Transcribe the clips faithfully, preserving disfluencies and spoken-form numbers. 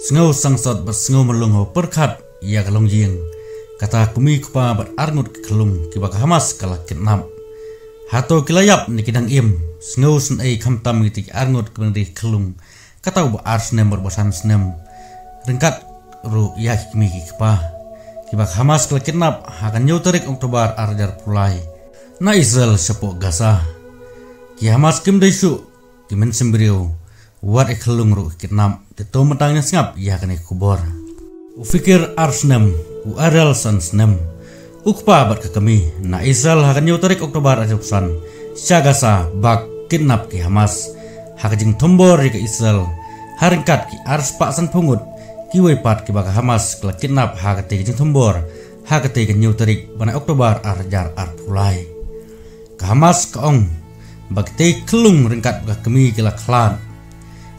Sngew sangsot bad sngew malung ha u pyrkhat ïa ka longïing. Kata kmie kpa bad arngut ki khyllung kiba ka Hamas ka la kidnap. Hato ki la ïap ne ki dang im? Sngew sngewsih khamtam ïa kito ki arngut kiba dei ki khyllung. Kata uba ar snem bad uba san snem. Ryngkat ruh ïa ki kmie ki kpa. Kiba ka Hamas ka la kidnap ha ka hynñiew tarik October ar hajar arphew lai. Na Israel shapoh Gaza. Ki Hamas kim dei shuh ki mynsiem briew. Wat ki khyllung ruh ki kidnap. Te to mynta ngin sngap ïa kane ka khubor. U Fikir ar snem, u Ariel san snem. U kpa bad ka kmie, na Israel ha ka hynñiew tarik October ar hajar arphew san. Sha Gaza, ba kidnap ki Hamas. Ha ka jingthombor ïa ka Israel. Ha ryngkat ki ar spah sanphew ngut, kiwei pat kiba ka Hamas ka la kidnap ha katei ka jingthombor. Ha katei ka hynñiew tarik bnai October ar hajar arphew lai. Ka Hamas ka ong ba kitei ki khyllung ryngkat ka kmie ki la khlad.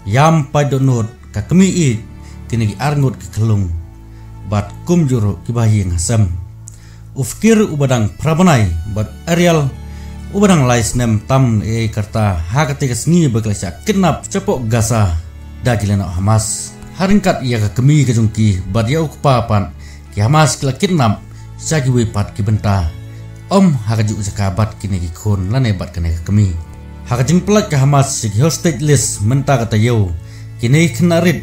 Ïam paid dohnud, ka kmie ïeit, kine ki arngut ki khyllung. Bad kumjuh ruh kiba ïing ha sem. U Fikir uba dang phra bnai bad Ariel uba dang lai snem tam ïa ka rta ha katei ka sngi ba ki la shah kidnap shapoh Gaza da ki lehnoh Hamas. Ha ryngkat ïa ka kmie ka jong ki bad ïa u kpa pat ki Hamas ki la kidnap sha kiwei pat ki bynta. Ym ha kajuh ka jaka bad kine ki khun lane bad kane ka kmie. Ha ka jingpyllait ka Hamas sha ki hostage list mynta ka taïew. Kine ki khynnah rit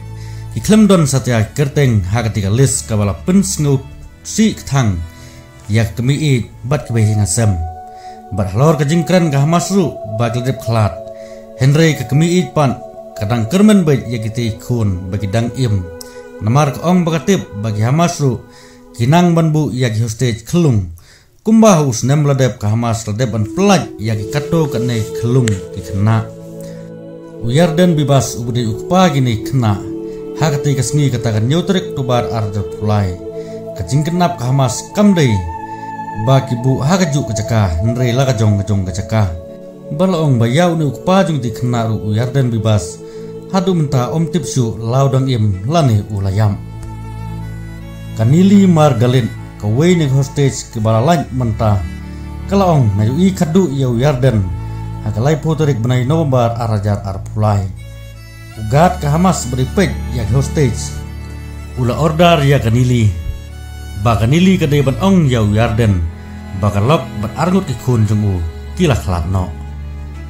ki khlem don satia ki kyrteng ha katei ka list kaba la pynsngewsih kthang ïa ka kmie ïeit bad kiba ïing ha sem. Bad halor ka jingkren ka Hamas ruh ba ki la dep khlad. Hynrei ka kmie ïeit pat ka dang kyrmen beit ïa kitei ki khun ba ki dang im. Namar ka ong ba ka tip ba ki Hamas ruh ki nang ban buh ïa ki hostage khyllung. Kumba ha u snem ba la dep ka Hamas la dep ban pyllait ïa ki katto katne khyllung ki khynnah. U Yarden Bibas uba dei u kpa kine ki khynnah. Ha katei ka sngi kata ka hynñiew tarik October ar hajar arphew lai. Ka jingkidnap ka Hamas kam dei ba ki buh ha kajuh ka jaka hynrei la ka jong ka jong ka jaka. Ba la ong ba ïa une u kpa jong kitei ki khynnah ruh u Yarden Bibas. Haduh mynta ym tip shuh la u dang im lane u la ïap. Ka Nili Margalit kawei na ki hostage kiba la lait mynta. Ka la ong nga ïohi khadduh ïa u Yarden. Ha ka laiphew tarik bnai November ar hajar arphew lai. U guard ka Hamas ba dei peit ïa ki hostage. U la order ïa ka Nili. Ba ka Nili ka dei ban ong ïa u Yarden. Ba ka lok bad arngut ki khun jong u ki la khlad noh.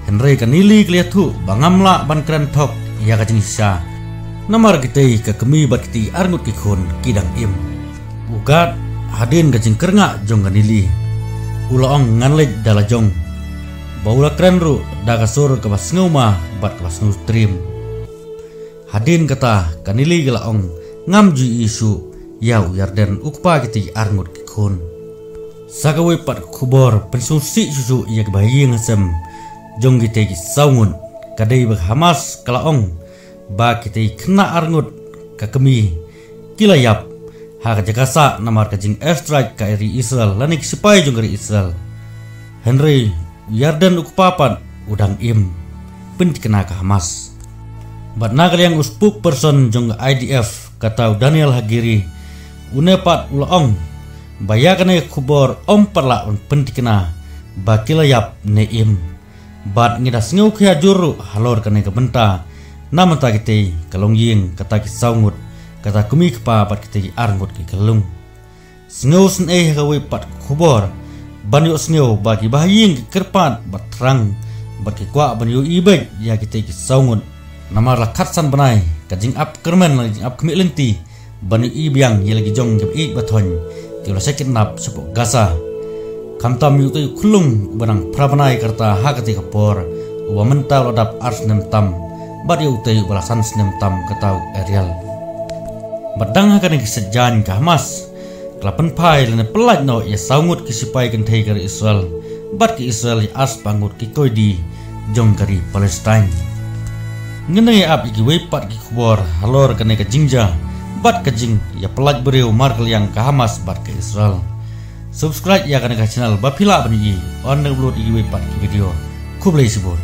Hynrei ka Nili ka la ïathuh ba ngam lah ban kren thok ïa ka jingshisha. Namar kitei ka kmie bad kitei arngut ki khun ki dang im. U guard hadien ka jingkyrngah jong ka Nili. U la ong ngan leit da la jong. Ba u la kren ruh da ka sur kaba sngewma bad kaba sngewtriem. Hadien kata ka Nili ka la ong ngam ju ïohi shuh ïa u Yarden u kpa kitei arngut ki khun. Sa kawei pat ka khubor pynsngewsih shuh shuh ïa kiba ïing ha sem jong kitei ki saw ngut ka dei ba ka Hamas ka la ong ba kitei ki khynnah arngut ka kmie ki la ïap ha ka jaka sah namar ka jing airstrike ka ri Israel lane ki sipai jong ka ri Israel. Hynrei u Yarden u kpa pat u dang im. Pynthikna ka Hamas. Bad na ka liang u spokesperson jong ka I D F kata u Daniel Hagiri une pat u la ong ba ïa kane ka khubor ym pat lah ban pynthikna ba ki la ïap ne im. Bad ngi da sngew khia jur ruh halor kane ka bynta. Na mynta kitei ka longïing kata ki saw ngut kata kmie kpa bad kitei ki arngut ki khyllung. Sngew sngewsih ha kawei pat ka khubor ban ïohsngew ba kiba ha ïing ki kyrpad bad thrang bad ki kwah ban ïohi beit ïa kitei ki saw ngut. Namar la khatsan bnai ka jingap kyrmen la jingap khmih lynti ban ïohi biang ïa la ki jong kiba ïeit ba thoiñ kiba la shah kidnap shapoh Gaza. Khamtam ïa utei u khyllung uba dang phra bnai ka rta ha katei ka por uba mynta u la dap ar snem tam bad ïa utei uba la san snem tam kata u Ariel. Bad dang ha kane ka shet jaiñ ka Hamas ka la pynphai lane pyllait noh ïa saw ngut ki sipai kynthei ka ri Israel bad ki Israel ïa ar spah ngut ki koidi jong ka ri Palestine. Ngin nang ïa ap ïa kiwei pat ki khubor halor kane ka jingjia bad ka jingïapyllait briew markylliang ka Hamas bad ka Israel. Subscribe ïa kane ka channel ba phi lah ban ïohi ban upload ïa kiwei pat ki video. Khublei shibun.